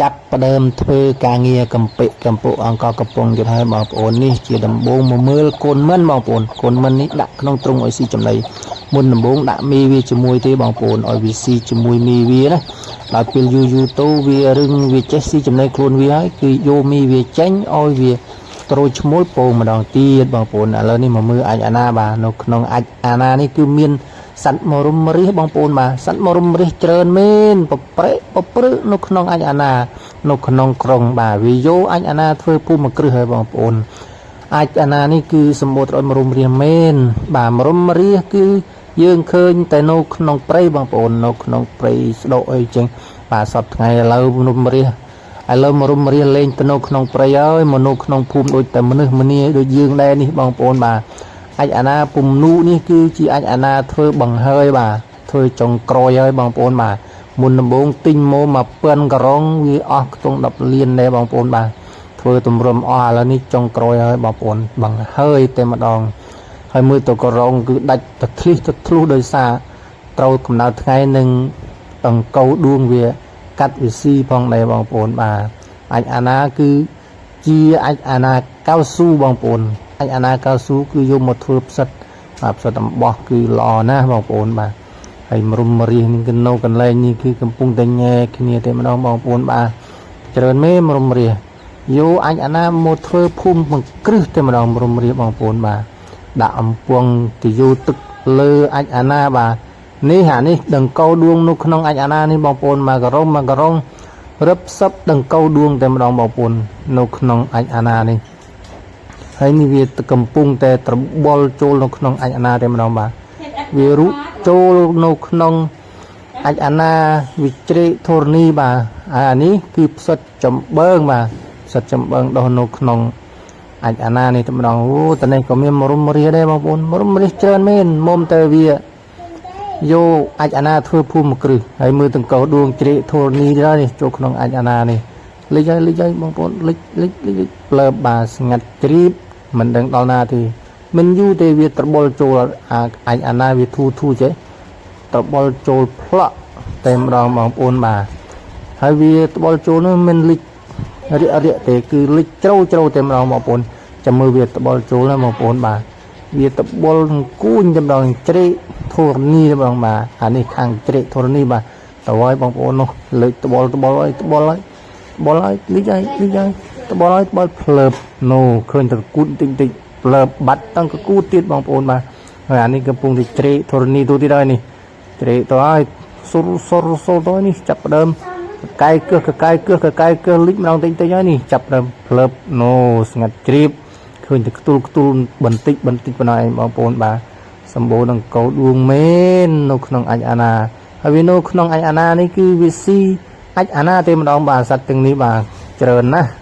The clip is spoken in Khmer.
ចាប់ផ្ដើមធ្វើការងារកំពិកំពុអង្គកំពង់ទៀតហើយបងប្អូននេះជាដំបូងមកមើលកូនមិនបងប្អូនកូនមិននេះដាក់ក្នុងទ្រុងឲ្យស៊ីចំណីមុនដំបូងដាក់មីវាជាមួយទេបងប្អូនឲ្យវាស៊ីជាមួយមីវាណាដល់ពេលយូរយូរទៅវារឹងវាចេះស៊ីចំណីខ្លួនវាហើយគឺយកមីវាចេញឲ្យវាត្រួយឈ្មោលពងម្ដងទៀតបងប្អូនឥឡូវនេះមកមើលអាចអាណាបាទនៅក្នុងអាចអាណានេះគឺមានសត្វមរុំរះបងប្អូនបាទសត្វមរុំរះច្រើនមែនប្រប្រេប្រព្រឹនៅក្នុងអាចអាណានៅក្នុងក្រុងបាទវាយកអាចអាណាធ្វើភូមិគ្រឹះហើយបងប្អូនអាចអាណានេះគឺសម្បូរទៅដោយមរុំរះមែនបាទមរុំរះគឺយើងឃើញតែនៅក្នុងព្រៃបងប្អូននៅក្នុងព្រៃស្ដុកអីចឹងបាទសពថ្ងៃឥឡូវមរុំរះឥឡូវមរុំរះលេងទៅនៅក្នុងព្រៃហើយមកនៅក្នុងភូមិដូចតែមនុស្សម្នាដូចយើងដែរនេះបងប្អូនបាទអាចអាណាពុំនូនេះគឺជាអាចអាណាធ្វើបង្ហើយបាទធ្វើចុងក្រោយហើយបងប្អូនបាទមុនដំបូងទិញមក1000ករងវាអស់ខ្ទង់10លានដែរបងប្អូនបាទធ្វើទម្រាំអស់ឥឡូវនេះចុងក្រោយហើយបងប្អូនបង្ហើយតែម្ដងហើយមើលទៅករងគឺដាច់ទៅធ្លិះទៅធ្លុះដោយសារត្រូវកម្ដៅថ្ងៃនឹងដង្កូវដួងវាកាត់វាស៊ីផងដែរបងប្អូនបាទអាចអាណាគឺជាអាចអាណាកៅស៊ូបងប្អូនអាចអាណាកៅស៊ូគឺយកមកធ្វើផ្សិតបាទផ្សិតអំបោះគឺល្អណាស់បងប្អូនបាទហើយមរុំរាសនេះគឺនៅកន្លែងនេះគឺកំពុងតែញ៉ែគ្នាតែម្ដងបងប្អូនបាទច្រើនមេមរុំរាសយកអាចអាណាមកធ្វើភូមិបង្គ្រឹះតែម្ដងមរុំរាសបងប្អូនបាទដាក់អំពងទៅយកទឹកលើអាចអាណាបាទនេះអានេះដង្កូវដួងនៅក្នុងអាចអាណានេះបងប្អូនមកករងមកករងរឹបសឹបដង្កូវដួងតែម្ដងបងប្អូននៅក្នុងអាចអាណានេះហើយនេះវាកំពុងតែត្របល់ចូលនៅក្នុងអាចអាណាតែម្ដងបាទវារុចូលនៅក្នុងអាចអាណាវិជ្រេកធរណីបាទហើយអានេះគឺផ្សិតចំបើងបាទផ្សិតចំបើងដោះនៅក្នុងអាចអាណានេះតែម្ដងអូតនេះក៏មានមរុំរាដែរបងប្អូនមរុំរាច្រើនមែនមុំតែវាយកអាចអាណាធ្វើភូមិគ្រឹះហើយមើលតង្កោដួងជ្រេកធរណីដែរនេះចូលក្នុងអាចអាណានេះលិចហើយលិចហើយបងប្អូនលិចលិចលិចលិចផ្លើបបាទស្ងាត់ជ្រាបមិនដឹងដល់ណាទេមិនយូរទេវាត្របល់ចូលអាអាចអាណាវាធូធូចេះត្របល់ចូលផ្លក់តែម្ដងបងប្អូនបាទហើយវាត្របល់ចូលនោះមិនលិចរាករាកទេគឺលិចជ្រៅជ្រៅតែម្ដងបងប្អូនចាំមើលវាត្របល់ចូលណាបងប្អូនបាទវាត្របល់គួញតែម្ដងជ្រែកធរណីតែម្ដងបាទអានេះខាងជ្រែកធរណីបាទតើឲ្យបងប្អូននោះលើកត្បល់ត្បល់ឲ្យត្បល់ឲ្យត្បល់ឲ្យលិចឲ្យលិចឲ្យត្បល់ឲ្យត្បល់ភ្លើបណូឃើញតកគូតតិចតិចភ្លើបបាត់តាំងកគូតទៀតបងប្អូនបាទហើយអានេះកំពុងតែជ្រែកធរណីទូទៀតហើយនេះជ្រែកទៅឲ្យសុរសុរសុរទៅនេះចាប់ផ្ដើមកកាយកឹះកកាយកឹះកកាយកឹះលិចម្ដងតិចតិចហើយនេះចាប់ផ្ដើមភ្លើបណូស្ងាត់ជ្រាបឃើញតែខ្ទូលខ្ទូលបន្តិចបន្តិចប៉ុណ្ណោះឯងបងប្អូនបាទសម្បូរនឹងកោដួងមែននៅក្នុងអាចអាណាហើយវានៅក្នុងអាចអាណានេះគឺវាស៊ីអាចអាណាទេម្ដងបាទសត្វទាំងនេះបាទច្រើនណាស់។